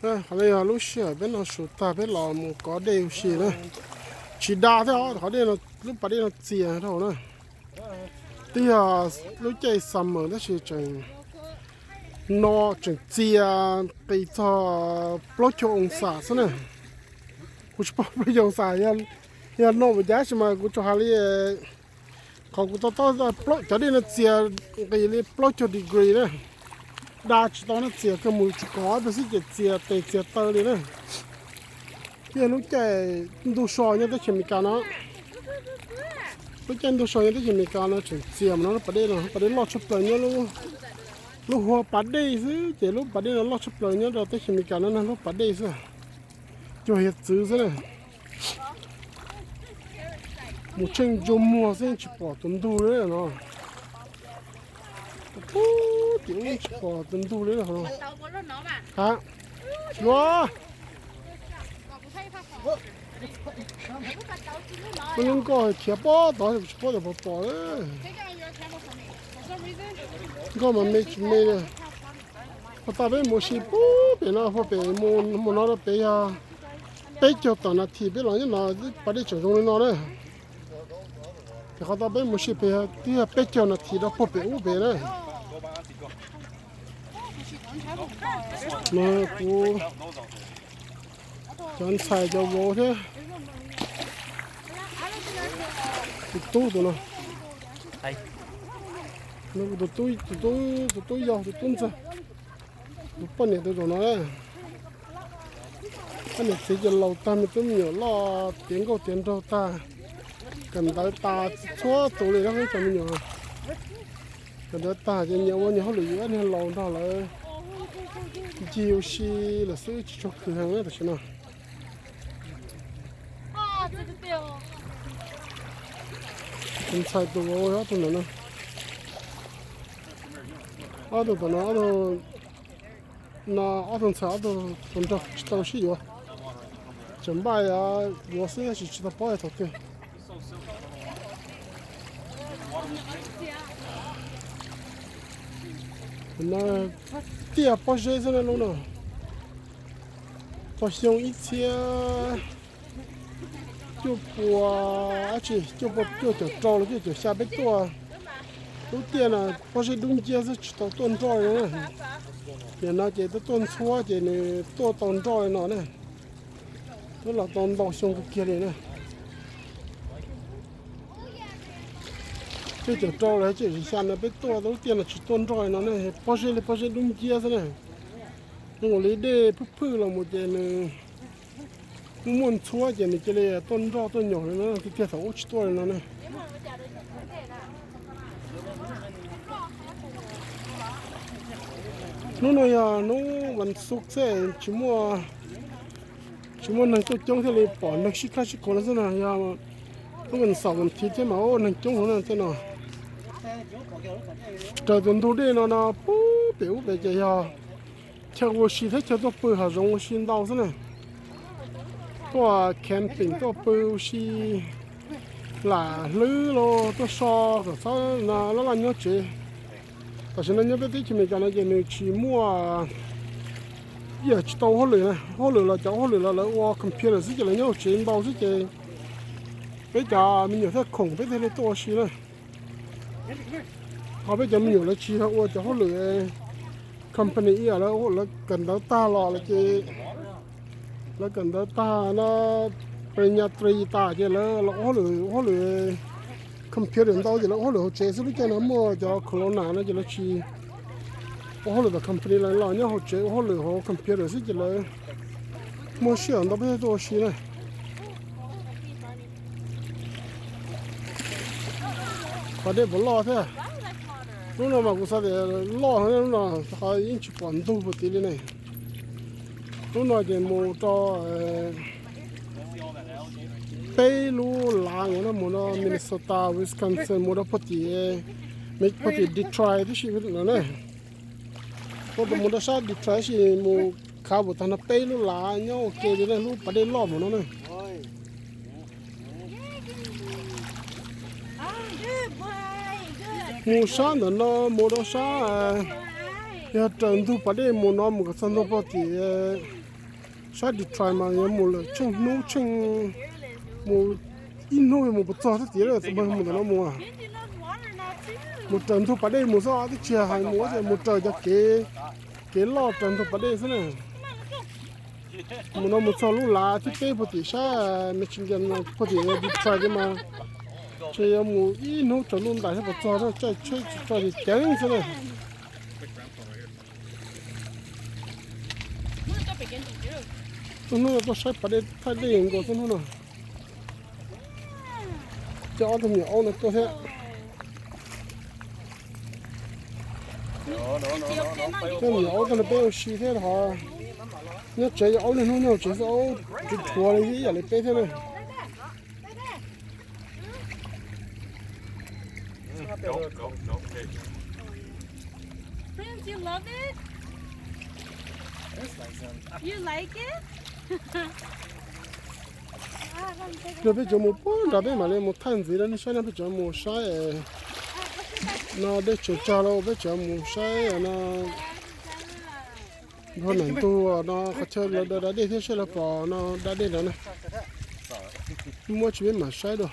Qhov no yog lub sij hawm peb noj su tag peb los mus kov dej ua si na. Tsis da thiab os, qhov dej no, lub pas dej no txias dhau na. Twb yog lub caij summer tab sis tseem, no tseem txias nqis txog plaub caug oo xam xwb na. Kuv tsis paub plaub caug oo xam, yog no mus cas tab sis mas kuv tsuas hais li qhov kuv to taub, cov dej no txias nqis li plaub caug degree na. Da tsis tau na, txias kawg mus tsis kov xwb ces txias tes txias taw li na. Yog lub caij ntug so nyob teb chaws Amelikas no, lub caij ntug so nyob teb chaws Amelikas no tseem txias mas no, pas dej no pas dej loj tshaj plaws nyob, lub huab pas dej xwb ces lub pas dej no loj tshaj plaws nyob rau teb chaws Amelikas no na, lub pas dej xwb, cuag hiav txwv xwb na. Mus tsheej ntsej muag xwb tsis pom tus ntug li no. Pub tim ub tsis pom tus ntug li no. Ha, tsis luaj. Muaj lub nkoj khiav pob tod tsis paub tias puas pom. Nkoj mas me tsis me li. Qhov tau peb mus si pub pem no, pub pem mus no rau pem yog peb caug tawm nas this peb los nyob no, pas dej tseem zoo li no na. Ces qhov tau peb mus si pem twb yog peb caug nas this rau puag pem ub pem na. No kuv cov ntxhais cov vauv thiab tus tub tus no, tus tub, tus tub yau tus tub ntxawg, tus poj niam tus zaum no. Poj niam txiv ces laus tag, me tub me nyuam loj tiav nkauj tiav nraug tag, kawm ntawv tas txhua tus li na cov me nyuam. Kawm ntawv tag ces nyias ua nyias hauj lwm, niag laus nrog lawv ncig ua si lawm xwb, tsis tshua khwv heev tam sim no. Tus ntxhais tus vauv ob tug ntawm no, ob tug tom no, no ob tug ntxhais ob tug tus nraug tsis tau sib yuav, tseem npaj yuav xwb tab sis tsis tau paub thaum twg. No tiaj pob zeb xwb na lub no. Txog xyoo ib txhiab cuaj pua, cuaj pua cuaj caum rau los cuaj caum xya peb tuaj lub tiaj no, pob zeb dub nciab xwb tsis tau tuaj nroj li na. Nim no ces tuaj tuaj ntxhuab ces nws tuaj tau nroj li no na. Twb los tau ntau xyoo kawg kiag li na. Peb caum rau los cuaj caum xya no peb tuaj lub tiaj no tsis tuaj nroj li no ne, pob zeb li pob zeb dub nciab xwb na. Zoo nkaus li dej phwj phwj los mus ces nws muaj muaj ntxhuab ces nws cia li tuaj nroj tuaj nyaum li no, tiag tiag thaum ub tsis tuaj li no ne. Hnub no yog hnub vas xuv xwb, tsis muaj, tsis muaj neeg tuaj coob thiaj li pom neeg sib khab sib khuav no xwb na. Yog lub vas xaum vas thiv thiab mas ua neeg coob heev na tej no. Raws tus ntug dej no no pub pem ub pem ces yog chaw ua si thiab chaw tuaj pw hav zoov ua si ntau xwb na. Tuaj camping tuaj pw ua si lam hlwb los tuaj so kom txhob laj laj nyob tsev. Tam sim no nyob peb teb chaws Amelikas no ces nws tsis muaj, yam tsis tau hauj lwm na, hauj lwm los cov hauj lwm los lawv ua computer xwb ces lawv nyob hauv tsev ntau xwb ces peb cov me nyuam thiaj khoom peb thiaj li tuaj ua si na. Ho peb cov me nyuam lawv tsis yog ua cov hauj lwm company ib yam, lawv kawm ntawv tag los lawv ces, lawv kawm ntawv tag no, pes nyas tris tas ces lawv los ua hauj lwm, ua hauj lwm computer ntau ces lawv ua hauj lwm hauv tsev xwb. Lub caij no muaj cov corona no ces lawv tsis ua hauj lwm tom company, lawv los nyob hauv tsev ua hauj lwm hauv computer xwb ces lawv muaj sij hawm ntau peb thiaj tuaj ua si na. Pas dej puas loj thiab? Lub no mas kuv xav tias loj heev, lub no qhov yeej tsis pom ntug puag tid li ne. Lub no ces mus rau peb lub lav no, mus rau Minnesota, Wisconsin, mus rau puag tim, puag tim Detroit tib si no ne. Mus rau sab Detroit tab sis mus khav puag tag no peb lub lav nyob ua ke li ne, lub pas dej loj mus no ne. Mus sab ntawm no mus rau sab, yog raws ntug pas dej mus no mus kom txog ntug puag tim, Sab Detroit mas yuav mus lawm tsheej hnub tsheej, mus ib hnub yuav mus puas txog thiab tias tus npawg mus ntawm no mus. Mus raws ntug pas dej mus xwb, twb tsis hais mus, mus raws cov kev, kev loj raws ntug pas dej xwb na. Mus no mus txog lub lav thib peb puag tim sab Michigan, puag tim Detroit mas, ces yuav mus ib hnub tsaus ntuj ntais thiab puas txog na, caij tsheb tsis tso ces ceev xwb na. Txhua hnub tuaj saib pas dej thaij dej nkaus txhua hnub no. Coj ob tug me nyuam aub no tuaj thiab. Coj me nyuam aub tuaj nrog peb ua si thiab ho. Nyob tsev yog aub niaj hnub nyob tsev xwb, aub rhuav rhuav li ib yam li peb thiab na. Prince, you love it? You like it? Yog peb cov mus puag nrad peb mam li mus thaij ntxiv rau nej saib no, peb cov mus saib no dej tseem tsag los peb cov mus saib no. Npog nam ntug no qhov chaw lawv da dej thiab saib lawv pom no da dej ntawd na. Muab tsis peb mam saib dua.